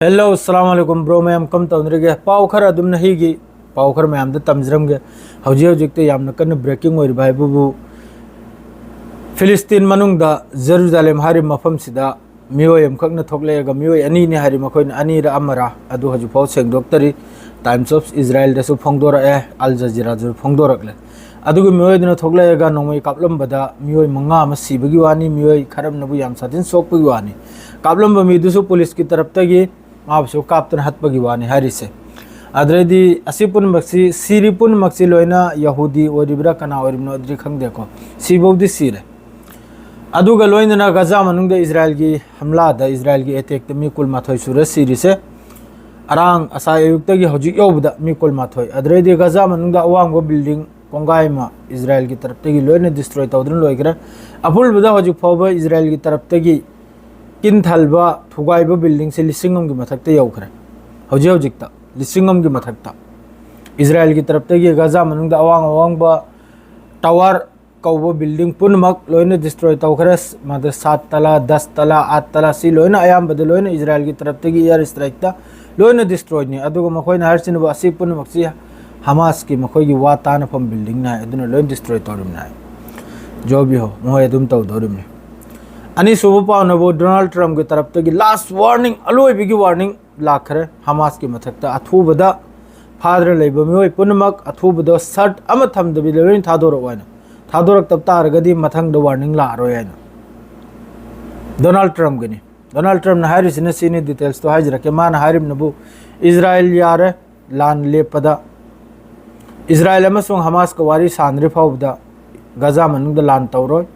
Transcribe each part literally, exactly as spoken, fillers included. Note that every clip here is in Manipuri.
Hello, assalamu alaikum, bro ꯃꯌꯥꯝ, ꯀꯝ ꯇꯧꯅꯔꯤꯒꯦ? ꯄꯥꯎ ꯈꯔ ꯑꯗꯨꯝ ꯅꯍꯤꯒꯤ ꯄꯥꯎ ꯈꯔ ꯃꯌꯥꯝꯗ ꯇꯝꯖꯔꯝꯒꯦ꯫ ꯍꯧꯖꯤꯛ ꯍꯧꯖꯤꯛꯇ ꯌꯥꯝꯅ ꯀꯟꯅ breaking ꯑꯣꯏꯔꯤꯕ ꯍꯥꯏꯕꯕꯨ, ꯐꯤꯂꯤꯁꯇꯤꯟ ꯃꯅꯨꯡꯗ ꯖꯦꯔꯨꯖꯥꯂꯦꯝ ꯍꯥꯏꯔꯤꯕ ꯃꯐꯝꯁꯤꯗ ꯃꯤꯑꯣꯏ ꯑꯃꯈꯛꯅ ꯊꯣꯛꯂꯛꯑꯒ, ꯃꯤꯑꯣꯏ ꯑꯅꯤꯅꯤ ꯍꯥꯏꯔꯤ, ꯃꯈꯣꯏꯅ ꯑꯅꯤꯔ ꯑꯃꯔ ꯑꯗꯨ ꯍꯧꯖꯤꯛꯐꯥꯎ ꯁꯦꯡꯗꯣꯛꯇꯔꯤ꯫ Times of Israelꯗꯁꯨ ꯐꯣꯡꯗꯣꯔꯛꯑꯦ, ꯑꯜ ꯖꯖꯤꯔꯥꯗꯁꯨ ꯐꯣꯡꯗꯣꯔꯛꯂꯦ꯫ ꯑꯗꯨꯒ ꯃꯤꯑꯣꯏꯗꯨꯅ ꯊꯣꯛꯂꯛꯑꯒ ꯅꯣꯡꯃꯩ ꯀꯥꯞꯂꯝꯕꯗ ꯃꯤꯑꯣꯏ ꯃꯉꯥ ꯑꯃ ꯁꯤꯕꯒꯤ ꯋꯥꯅꯤ, ꯃꯤꯑꯣꯏ ꯈꯔ ꯑꯃꯅꯕꯨ ꯌꯥꯝ ꯁꯥꯊꯤꯅ ꯁꯣꯛꯄꯒꯤ ꯋꯥꯅꯤ꯫ ꯀꯥꯞꯂꯝꯕ ꯃꯤꯗꯨꯁꯨ ꯄꯨꯂꯤꯁꯀꯤ ꯇꯔꯞꯇꯒꯤ ꯃꯥꯕꯨꯁꯨ ꯀꯥꯞꯇꯨꯅ ꯍꯥꯠꯄꯒꯤ ꯋꯥꯅꯤ ꯍꯥꯏꯔꯤꯁꯦ꯫ ꯑꯗꯨꯗꯩꯗꯤ ꯑꯁꯤ ꯄꯨꯝꯅꯃꯛꯁꯤ, ꯁꯤꯔꯤ ꯄꯨꯝꯅꯃꯛꯁꯤ ꯂꯣꯏꯅ ꯌꯍꯨꯗꯤ ꯑꯣꯏꯔꯤꯕ꯭ꯔꯥ, ꯀꯅꯥ ꯑꯣꯏꯔꯤꯕꯅꯣ ꯑꯗꯨꯗꯤ ꯈꯪꯗꯦꯀꯣ, ꯁꯤꯐꯧꯗꯤ ꯁꯤꯔꯦ꯫ ꯑꯗꯨꯒ ꯂꯣꯏꯅꯅ ꯒꯖꯥ ꯃꯅꯨꯡꯗ ꯏꯖꯔꯥꯏꯜꯒꯤ ꯍꯝꯂꯥꯗ, ꯏꯖꯔꯥꯏꯜꯒꯤ attackꯇ ꯃꯤ ꯀꯨꯟꯃꯥꯊꯣꯏ ꯁꯨꯔꯦ ꯁꯤꯔꯤꯁꯦ꯫ ꯑꯔꯥꯡ ꯑꯁꯥꯏ ꯑꯌꯨꯛꯇꯒꯤ ꯍꯧꯖꯤꯛ ꯌꯧꯕꯗ ꯃꯤ ꯀꯨꯟꯃꯥꯊꯣꯏ꯫ ꯑꯗꯨꯗꯩꯗꯤ ꯒꯖꯥ ꯃꯅꯨꯡꯗ ꯑꯋꯥꯡꯕ building ꯀꯣꯡꯒꯥꯏ ꯑꯃ ꯏꯖꯔꯥꯏꯜꯒꯤ ꯇꯔꯞꯇꯒꯤ ꯂꯣꯏꯅ destroy ꯇꯧꯗꯨꯅ ꯂꯣꯏꯈ꯭ꯔꯦ꯫ ꯑꯄꯨꯟꯕꯗ ꯍꯧꯖꯤꯛ ꯐꯥꯎꯕ ꯏꯖꯔꯥꯏꯜꯒꯤ ꯇꯔꯞꯇꯒꯤ ꯀꯤꯟ ꯊꯜꯕ, ꯊꯨꯒꯥꯏꯕ buildingꯁꯦ ꯂꯤꯁꯤꯡ ꯑꯃꯒꯤ ꯃꯊꯛꯇ ꯌꯧꯈ꯭ꯔꯦ꯫ ꯍꯧꯖꯤꯛ ꯍꯧꯖꯤꯛꯇ ꯂꯤꯁꯤꯡ ꯑꯃꯒꯤ ꯃꯊꯛꯇ ꯏꯖꯔꯥꯏꯜꯒꯤ ꯇꯔꯞꯇꯒꯤ ꯒꯖꯥ ꯃꯅꯨꯡꯗ ꯑꯋꯥꯡ ꯑꯋꯥꯡꯕ tower ꯀꯧꯕ building ꯄꯨꯝꯅꯃꯛ ꯂꯣꯏꯅ destroy ꯇꯧꯈ꯭ꯔꯦ꯫ ꯃꯗ ꯁꯥꯠ ꯇꯂꯥ, ꯗꯁ ꯇꯂꯥ, ꯑꯥꯠ ꯇꯂꯥ, ꯁꯤ ꯂꯣꯏꯅ ꯑꯌꯥꯝꯕꯗ ꯂꯣꯏꯅ ꯏꯖꯔꯥꯏꯜꯒꯤ ꯇꯔꯞꯇꯒꯤ air strikeꯇ ꯂꯣꯏꯅ destroyꯅꯤ꯫ ꯑꯗꯨꯒ ꯃꯈꯣꯏꯅ ꯍꯥꯏꯔꯤꯁꯤꯅꯕꯨ ꯑꯁꯤ ꯄꯨꯝꯅꯃꯛꯁꯤ ꯍꯃꯥꯁꯀꯤ ꯃꯈꯣꯏꯒꯤ ꯋꯥ ꯇꯥꯅꯐꯝ buildingꯅꯤ ꯍꯥꯏ, ꯑꯗꯨꯅ ꯂꯣꯏꯅ destroy ꯇꯧꯔꯤꯕꯅꯤ ꯍꯥꯏ꯫ ꯖꯣꯕꯤꯍꯣ, ꯃꯈꯣꯏ ꯑꯗꯨꯝ ꯇꯧꯗꯧꯔꯤꯕꯅꯤ꯫ ꯑꯅꯤꯁꯨꯕ ꯄꯥꯎꯅꯕꯨ ꯗꯣꯅꯥꯜꯗ ꯇ꯭ꯔꯝꯞꯀꯤ ꯇꯔꯞꯇꯒꯤ last warning, ꯑꯂꯣꯏꯕꯒꯤ warning ꯂꯥꯛꯈ꯭ꯔꯦ꯫ ꯍꯃꯥꯁꯀꯤ ꯃꯊꯛꯇ ꯑꯊꯨꯕꯗ ꯐꯥꯗꯅ ꯂꯩꯕ ꯃꯤꯑꯣꯏ ꯄꯨꯝꯅꯃꯛ ꯑꯊꯨꯕꯗ shirt ꯑꯃ ꯊꯝꯗꯕꯤꯗ ꯂꯣꯏꯅ ꯊꯥꯗꯣꯔꯛꯑꯣ ꯍꯥꯏꯅ, ꯊꯥꯗꯣꯔꯛꯇꯕ ꯇꯥꯔꯒꯗꯤ ꯃꯊꯪꯗ warning ꯂꯥꯛꯑꯔꯣꯏ ꯍꯥꯏꯅ꯫ ꯗꯣꯅꯥꯜꯗ ꯇ꯭ꯔꯝꯞꯀꯤꯅꯤ꯫ ꯗꯣꯅꯥꯜꯗ ꯇ꯭ꯔꯝꯞꯅ ꯍꯥꯏꯔꯤꯁꯤꯅ ꯁꯤꯅꯤ, detailsꯇꯣ ꯍꯥꯏꯖꯔꯛꯀꯦ꯫ ꯃꯥꯅ ꯍꯥꯏꯔꯤꯕꯅꯕꯨ, ꯏꯖꯔꯥꯏꯜ ꯌꯥꯔꯦ ꯂꯥꯟ ꯂꯦꯞꯄꯗ, ꯏꯖꯔꯥꯏꯜ ꯑꯃꯁꯨꯡ ꯍꯃꯥꯁꯀ ꯋꯥꯔꯤ ꯁꯥꯟꯅꯗ꯭ꯔꯤ ꯐꯥꯎꯕꯗ ꯒꯖꯥ ꯃꯅꯨꯡꯗ ꯂꯥꯟ ꯇꯧꯔꯣꯏ꯫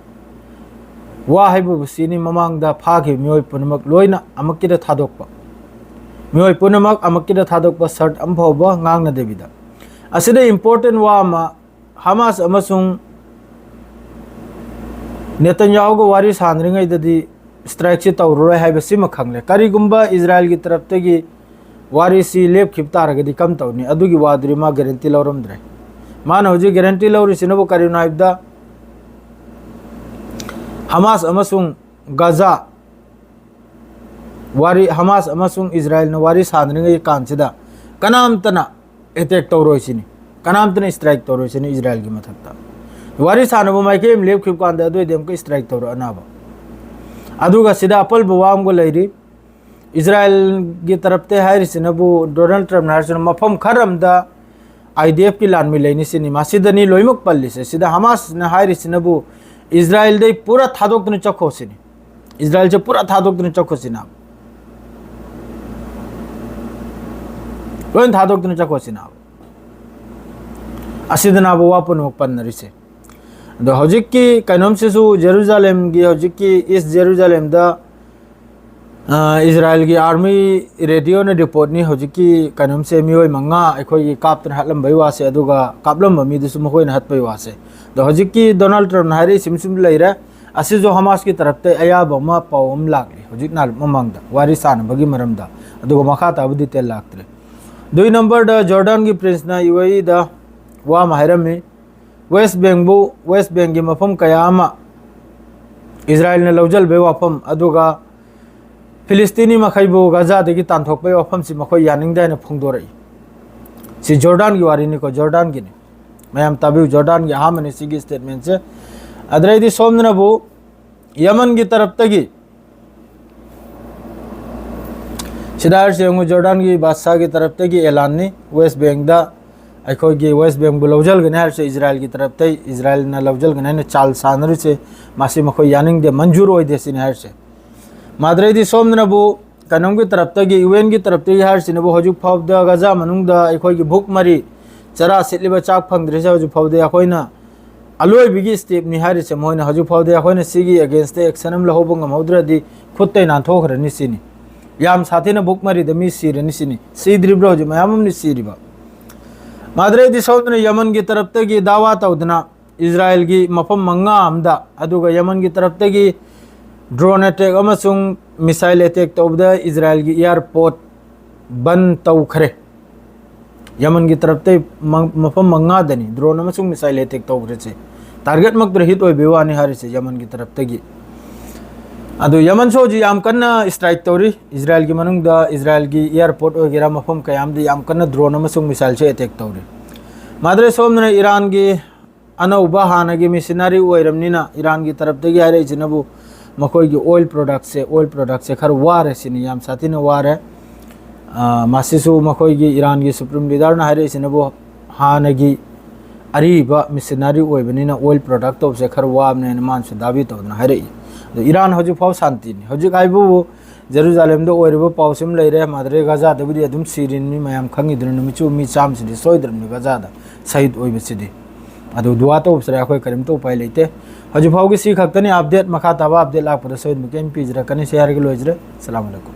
ꯋꯥ ꯍꯥꯏꯕꯕꯨ ꯁꯤꯅꯤ, ꯃꯃꯥꯡꯗ ꯐꯥꯈꯤꯕ ꯃꯤꯑꯣꯏ ꯄꯨꯝꯅꯃꯛ ꯂꯣꯏꯅ ꯑꯃꯛꯀꯤꯗ ꯊꯥꯗꯣꯛꯄ, ꯃꯤꯑꯣꯏ ꯄꯨꯝꯅꯃꯛ ꯑꯃꯛꯀꯤꯗ ꯊꯥꯗꯣꯛꯄ, shirt ꯑꯃ ꯐꯥꯎꯕ ꯉꯥꯡꯅꯗꯕꯤꯗ꯫ ꯑꯁꯤꯗ important ꯋꯥ ꯑꯃ, ꯍꯃꯥꯁ ꯑꯃꯁꯨꯡ ꯅꯦꯇꯟꯌꯥꯍꯨꯒ ꯋꯥꯔꯤ ꯁꯥꯟꯅꯔꯤꯉꯩꯗꯗꯤ strikeꯁꯤ ꯇꯧꯔꯔꯣꯏ ꯍꯥꯏꯕꯁꯤꯃ ꯈꯪꯂꯦ꯫ ꯀꯔꯤꯒꯨꯝꯕ ꯏꯖꯔꯥꯏꯜꯒꯤ ꯇꯔꯞꯇꯒꯤ ꯋꯥꯔꯤꯁꯤ ꯂꯦꯞꯈꯤꯕ ꯇꯥꯔꯒꯗꯤ ꯀꯝ ꯇꯧꯅꯤ? ꯑꯗꯨꯒꯤ ꯋꯥꯗꯨꯗꯤ ꯃꯥ guarantee ꯂꯧꯔꯝꯗ꯭ꯔꯦ꯫ ꯃꯥꯅ ꯍꯧꯖꯤꯛ guarantee ꯂꯧꯔꯤꯁꯤꯅꯕꯨ ꯀꯔꯤꯅꯣ ꯍꯥꯏꯕꯗ, ꯍꯃꯥꯁ ꯑꯃꯁꯨꯡ ꯒꯖꯥ ꯋꯥꯔꯤ, ꯍꯃꯥꯁ ꯑꯃꯁꯨꯡ ꯏꯖꯔꯥꯏꯜꯅ ꯋꯥꯔꯤ ꯁꯥꯟꯅꯔꯤꯉꯩ ꯀꯥꯟꯁꯤꯗ ꯀꯅꯥꯝꯇꯅ ꯑꯦꯇꯦꯛ ꯇꯧꯔꯣꯏ ꯁꯤꯅꯤ, ꯀꯅꯥꯝꯇꯅ ꯏꯁꯇ꯭ꯔꯥꯏꯛ ꯇꯧꯔꯣꯏ ꯁꯤꯅꯤ ꯏꯖꯔꯥꯏꯜꯒꯤ ꯃꯊꯛꯇ꯫ ꯋꯥꯔꯤ ꯁꯥꯟꯅꯕ ꯃꯥꯏꯀꯩ ꯑꯃ ꯂꯦꯞꯈꯤꯕ ꯀꯥꯟꯗ ꯑꯗꯨꯑꯣꯏꯗꯤ ꯑꯃꯨꯛꯀ ꯏꯁꯇ꯭ꯔꯥꯏꯛ ꯇꯧꯔꯛꯑꯅꯕ꯫ ꯑꯗꯨꯒ ꯁꯤꯗ ꯑꯄꯜꯕ ꯋꯥ ꯑꯃꯒ ꯂꯩꯔꯤ, ꯏꯖꯔꯥꯏꯜꯒꯤ ꯇꯔꯞꯇ ꯍꯥꯏꯔꯤꯁꯤꯅꯕꯨ, ꯗꯣꯅꯥꯜꯗ ꯇ꯭ꯔꯝꯞꯅ ꯍꯥꯏꯔꯤꯁꯤꯅ ꯃꯐꯝ ꯈꯔ ꯑꯃꯗ IDFꯀꯤ ꯂꯥꯟꯃꯤ ꯂꯩꯅꯤ ꯁꯤꯅꯤ꯫ ꯃꯁꯤꯗꯅꯤ ꯂꯣꯏꯅꯃꯛ ꯄꯜꯂꯤꯁꯦ꯫ ꯁꯤꯗ ꯍꯃꯥꯁꯅ ꯍꯥꯏꯔꯤꯁꯤꯅꯕꯨ ꯏꯖꯔꯥꯏꯜꯗꯩ ꯄꯨꯔꯥ ꯊꯥꯗꯣꯛꯇꯨꯅ ꯆꯠꯈꯣ ꯁꯤꯅꯤ꯫ ꯏꯖꯔꯥꯏꯜꯁꯦ ꯄꯨꯔꯥ ꯊꯥꯗꯣꯛꯇꯨꯅ ꯆꯠꯈꯣ ꯁꯤꯅ꯫ ꯂꯣꯏ ꯊꯥꯗꯣꯛꯇꯨꯅ ꯆꯠꯈꯣ ꯁꯤꯅ꯫ ꯑꯁꯤꯗꯅꯕꯨ ꯋꯥ ꯄꯨꯝꯅꯃꯛ ꯄꯟꯅꯔꯤꯁꯦ꯫ ꯑꯗꯣ ꯍꯧꯖꯤꯛꯀꯤ ꯀꯩꯅꯣꯝꯁꯤꯁꯨ ꯖꯦꯔꯨꯖꯥꯂꯦꯝꯒꯤ, ꯍꯧꯖꯤꯛꯀꯤ ꯏꯁ ꯖꯦꯔꯨꯖꯥꯂꯦꯝꯗ, ꯑ, ꯏꯖꯔꯥꯏꯜꯒꯤ ꯑꯥꯔꯃꯤ ꯔꯦꯗꯤꯑꯣꯅ ꯔꯤꯄꯣꯔꯠꯅꯤ꯫ ꯍꯧꯖꯤꯛꯀꯤ ꯀꯩꯅꯣꯝꯁꯦ ꯃꯤꯑꯣꯏ ꯃꯉꯥ ꯑꯩꯈꯣꯏꯒꯤ ꯀꯥꯞꯇꯅ ꯍꯥꯠꯂꯝꯕꯩ ꯋꯥꯁꯦ, ꯑꯗꯨꯒ ꯀꯥꯞꯂꯝꯕ ꯃꯤꯗꯨꯁꯨ ꯃꯈꯣꯏꯅ ꯍꯥꯠꯄꯩ ꯋꯥꯁꯦ꯫ ꯑꯗꯣ ꯍꯧꯖꯤꯛꯀꯤ ꯗꯣꯅꯥꯜꯗ ꯇ꯭ꯔꯝꯞꯅ ꯍꯥꯏꯔꯛꯏꯁꯤꯃ ꯁꯨꯝ ꯂꯩꯔꯦ꯫ ꯑꯁꯤꯁꯨ ꯍꯃꯥꯁꯀꯤ ꯇꯔꯞꯇ ꯑꯌꯥꯕ ꯑꯃ ꯄꯥꯎ ꯑꯃ ꯂꯥꯛꯂꯤ ꯍꯧꯖꯤꯛ ꯅꯍꯥꯟ ꯃꯃꯥꯡꯗ ꯋꯥꯔꯤ ꯁꯥꯟꯅꯕꯒꯤ ꯃꯔꯝꯗ, ꯑꯗꯨꯒ ꯃꯈꯥ ꯇꯥꯕ ꯗꯤꯇꯦꯜ ꯂꯥꯛꯇ꯭ꯔꯦ꯫ ꯗꯨꯏ ꯅꯝꯕꯔꯗ ꯖꯣꯔꯗꯥꯟꯒꯤ ꯄ꯭ꯔꯤꯟꯁꯅ UAEꯗ ꯋꯥ ꯑꯃ ꯍꯥꯏꯔꯝꯃꯤ꯫ ꯋꯦꯁ ꯕꯦꯡꯕꯨ, ꯋꯦꯁ ꯕꯦꯡꯒꯤ ꯃꯐꯝ ꯀꯌꯥ ꯑꯃ ꯏꯖꯔꯥꯏꯜꯅ ꯂꯧꯖꯜꯕꯩ ꯋꯥꯐꯝ, ꯑꯗꯨꯒ ꯐꯤꯂꯤꯁꯇꯤꯅꯤ ꯃꯈꯩꯕꯨ ꯒꯖꯥꯗꯒꯤ ꯇꯥꯟꯊꯣꯛꯄꯩ ꯋꯥꯐꯝꯁꯤ ꯃꯈꯣꯏ ꯌꯥꯅꯤꯡꯗꯦ ꯍꯥꯏꯅ ꯐꯣꯡꯗꯣꯔꯛꯏ꯫ ꯁꯤ ꯖꯣꯔꯗꯥꯟꯒꯤ ꯋꯥꯔꯤꯅꯤꯀꯣ, ꯖꯣꯔꯗꯥꯟꯒꯤꯅꯤ꯫ ꯃꯌꯥꯝ ꯇꯥꯕꯤꯌꯨ, ꯖꯣꯔꯗꯥꯟꯒꯤ ꯑꯍꯥꯟꯕꯅꯤ ꯁꯤꯒꯤ ꯁ꯭ꯇꯦꯠꯃꯦꯟꯁꯦ꯫ ꯑꯗꯨꯗꯩꯗꯤ ꯁꯣꯝꯗꯅꯕꯨ ꯌꯃꯟꯒꯤ ꯇꯔꯞꯇꯒꯤ, ꯁꯤꯗ ꯍꯥꯏꯔꯤꯁꯦ ꯌꯦꯡꯉꯨ, ꯖꯣꯔꯗꯥꯟꯒꯤ ꯕꯥꯗꯁꯥꯒꯤ ꯇꯔꯞꯇꯒꯤ ꯑꯦꯂꯥꯟꯅꯤ, ꯋꯦꯁ ꯕꯦꯡꯗ ꯑꯩꯈꯣꯏꯒꯤ ꯋꯦꯁ ꯕꯦꯡꯕꯨ ꯂꯧꯖꯜꯒꯅꯤ ꯍꯥꯏꯔꯁꯨ ꯏꯖꯔꯥꯏꯜꯒꯤ ꯇꯔꯞꯇꯩ, ꯏꯖꯔꯥꯏꯜꯅ ꯂꯧꯖꯜꯒꯅꯤ ꯍꯥꯏꯅ ꯆꯥꯜ ꯁꯥꯟꯅꯔꯤꯁꯦ, ꯃꯁꯤ ꯃꯈꯣꯏ ꯌꯥꯅꯤꯡꯗꯦ, ꯃꯟꯖꯨꯔ ꯑꯣꯏꯗꯦ ꯁꯤꯅꯤ ꯍꯥꯏꯔꯤꯁꯦ꯫ ꯃꯥꯗ꯭ꯔꯩꯗꯤ ꯁꯣꯝꯗꯅꯕꯨ ꯀꯩꯅꯣꯝꯒꯤ ꯇꯔꯞꯇꯒꯤ, UNꯒꯤ ꯇꯔꯞꯇꯒꯤ ꯍꯥꯏꯔꯤꯁꯤꯅꯕꯨ ꯍꯧꯖꯤꯛ ꯐꯥꯎꯕꯗ ꯒꯖꯥ ꯃꯅꯨꯡꯗ ꯑꯩꯈꯣꯏꯒꯤ ꯚꯨꯛ ꯃꯔꯤ, ꯆꯔꯥ ꯁꯤꯠꯂꯤꯕ ꯆꯥꯛ ꯐꯪꯗ꯭ꯔꯤꯁꯦ ꯍꯧꯖꯤꯛ ꯐꯥꯎꯗꯤ ꯑꯩꯈꯣꯏꯅ ꯑꯂꯣꯏꯕꯒꯤ ꯁ꯭ꯇꯦꯞꯅꯤ ꯍꯥꯏꯔꯤꯁꯦ꯫ ꯃꯣꯏꯅ ꯍꯧꯖꯤꯛ ꯐꯥꯎꯗꯤ ꯑꯩꯈꯣꯏꯅ ꯁꯤꯒꯤ ꯑꯦꯒꯦꯟꯁꯇ ꯑꯦꯛꯁꯟ ꯑꯃ ꯂꯧꯍꯧꯕ ꯉꯝꯍꯧꯗ꯭ꯔꯗꯤ ꯈꯨꯠꯇꯩ ꯅꯥꯟꯊꯣꯛꯈ꯭ꯔꯅꯤ ꯁꯤꯅꯤ꯫ ꯌꯥꯝ ꯁꯥꯊꯤꯅ ꯚꯨꯛ ꯃꯔꯤꯗ ꯃꯤ ꯁꯤꯔꯅꯤ ꯁꯤꯅꯤ꯫ ꯁꯤꯗ꯭ꯔꯤꯕ꯭ꯔꯣ? ꯍꯧꯖꯤꯛ ꯃꯌꯥꯝ ꯑꯃꯅꯤ ꯁꯤꯔꯤꯕ꯫ ꯃꯥꯗ꯭ꯔꯩꯗꯤ ꯁꯣꯝꯗꯅ ꯌꯃꯟꯒꯤ ꯇꯔꯞꯇꯒꯤ ꯗꯥꯋꯥ ꯇꯧꯗꯅ ꯏꯖꯔꯥꯏꯜꯒꯤ ꯃꯐꯝ ꯃꯉꯥ ꯑꯃꯗ, ꯑꯗꯨꯒ ꯌꯃꯟꯒꯤ ꯇꯔꯞꯇꯒꯤ ꯗ꯭ꯔꯣꯟ ꯑꯦꯇꯦꯛ ꯑꯃꯁꯨꯡ ꯃꯤꯁꯥꯏꯜ ꯑꯦꯇꯦꯛ ꯇꯧꯕꯗ ꯏꯖꯔꯥꯏꯜꯒꯤ ꯏꯌꯥꯔꯄꯣꯔꯠ ꯕꯟ ꯇꯧꯈ꯭ꯔꯦ꯫ ꯌꯃꯟꯒꯤ ꯇꯔꯞꯇꯩ ꯃ-, ꯃꯐꯝ ꯃꯉꯥꯗꯅꯤ ꯗ꯭ꯔꯣꯟ ꯑꯃꯁꯨꯡ ꯃꯤꯁꯥꯏꯜ ꯑꯦꯇꯦꯛ ꯇꯧꯈ꯭ꯔꯤꯁꯦ꯫ ꯇꯥꯔꯒꯦꯠꯃꯛꯇꯨꯗ ꯍꯤꯠ ꯑꯣꯏꯕꯩ ꯋꯥꯅꯤ ꯍꯥꯏꯔꯤꯁꯦ ꯌꯃꯟꯒꯤ ꯇꯔꯞꯇꯒꯤ꯫ ꯑꯗꯨ ꯌꯃꯟꯁꯨ ꯍꯧꯖꯤꯛ ꯌꯥꯝ ꯀꯟꯅ strike ꯇꯧꯔꯤ꯫ ꯏꯖꯔꯥꯏꯜꯒꯤ ꯃꯅꯨꯡꯗ, ꯏꯖꯔꯥꯏꯜꯒꯤ airport ꯑꯣꯏꯒꯦꯔꯥ, ꯃꯐꯝ ꯀꯌꯥꯝꯗ ꯌꯥꯝ ꯀꯟꯅ drone ꯑꯃꯁꯨꯡ missileꯁꯦ attack ꯇꯧꯔꯤ꯫ ꯃꯥꯗ꯭ꯔꯦ, ꯁꯣꯝꯗꯅ ꯏꯔꯥꯟꯒꯤ ꯑꯅꯧꯕ, ꯍꯥꯟꯅꯒꯤ missionary ꯑꯣꯏꯔꯕꯅꯤꯅ, ꯏꯔꯥꯟꯒꯤ ꯇꯔꯞꯇꯒꯤ ꯍꯥꯏꯔꯛꯏꯁꯤꯅꯕꯨ ꯃꯈꯣꯏꯒꯤ oil productꯁꯦ, oil productꯁꯦ ꯈꯔ ꯋꯥꯔꯦ ꯁꯤꯅꯤ, ꯌꯥꯝ ꯁꯥꯊꯤꯅ ꯋꯥꯔꯦ꯫ ꯑ, ꯃꯁꯤꯁꯨ ꯃꯈꯣꯏꯒꯤ ꯏꯔꯥꯟꯒꯤ supreme leaderꯅ ꯍꯥꯏꯔꯛꯏꯁꯤꯅꯕꯨ ꯍꯥꯟꯅꯒꯤ ꯑꯔꯤꯕ missionary ꯑꯣꯏꯕꯅꯤꯅ oil product ꯇꯧꯕꯁꯦ ꯈꯔ ꯋꯥꯕꯅꯦꯅ ꯃꯥꯅꯁꯨ ꯗꯥꯕꯤ ꯇꯧꯗꯅ ꯍꯥꯏꯔꯛꯏ꯫ ꯑꯗꯣ ꯏꯔꯥꯟ ꯍꯧꯖꯤꯛ ꯐꯥꯎ ꯁꯥꯟꯇꯤꯅꯤ꯫ ꯍꯧꯖꯤꯛ ꯍꯥꯏꯕꯕꯨ ꯖꯦꯔꯨꯖꯥꯂꯦꯝꯗ ꯑꯣꯏꯔꯤꯕ ꯄꯥꯎꯁꯤ ꯑꯃ ꯂꯩꯔꯦ, ꯃꯥꯗ꯭ꯔꯦ ꯒꯖꯥꯗꯕꯨꯗꯤ ꯑꯗꯨꯝ ꯁꯤꯔꯤꯅꯤ, ꯃꯌꯥꯝ ꯈꯪꯉꯤꯗꯨꯅ, ꯅꯨꯃꯤꯠꯁꯨ ꯃꯤ ꯆꯥꯝꯃꯁꯤꯗꯤ ꯁꯣꯏꯗ꯭ꯔꯕꯅꯤ ꯒꯖꯥꯗ ꯁꯍꯤꯗ ꯑꯣꯏꯕꯁꯤꯗꯤ꯫ ꯑꯗꯨ ꯗꯨꯋꯥ ꯇꯧꯕꯁꯤꯗ ꯑꯩꯈꯣꯏ ꯀꯔꯤꯝꯇ ꯎꯄꯥꯏ ꯂꯩꯇꯦ꯫ ꯍꯧꯖꯤꯛ ꯐꯥꯎꯒꯤ ꯁꯤ ꯈꯛꯇꯅꯤ update, ꯃꯈꯥ ꯇꯥꯕ update ꯂꯥꯛꯄꯗ ꯁꯣꯏꯗꯅ ꯀꯔꯤꯝ ꯄꯤꯖꯔꯛꯀꯅꯤ꯫ ꯁꯤ ꯍꯥꯏꯔꯒ ꯂꯣꯏꯖꯔꯦ꯫ ꯑꯁꯂꯥꯃꯨ ꯑꯂꯥꯏꯀꯨꯝ꯫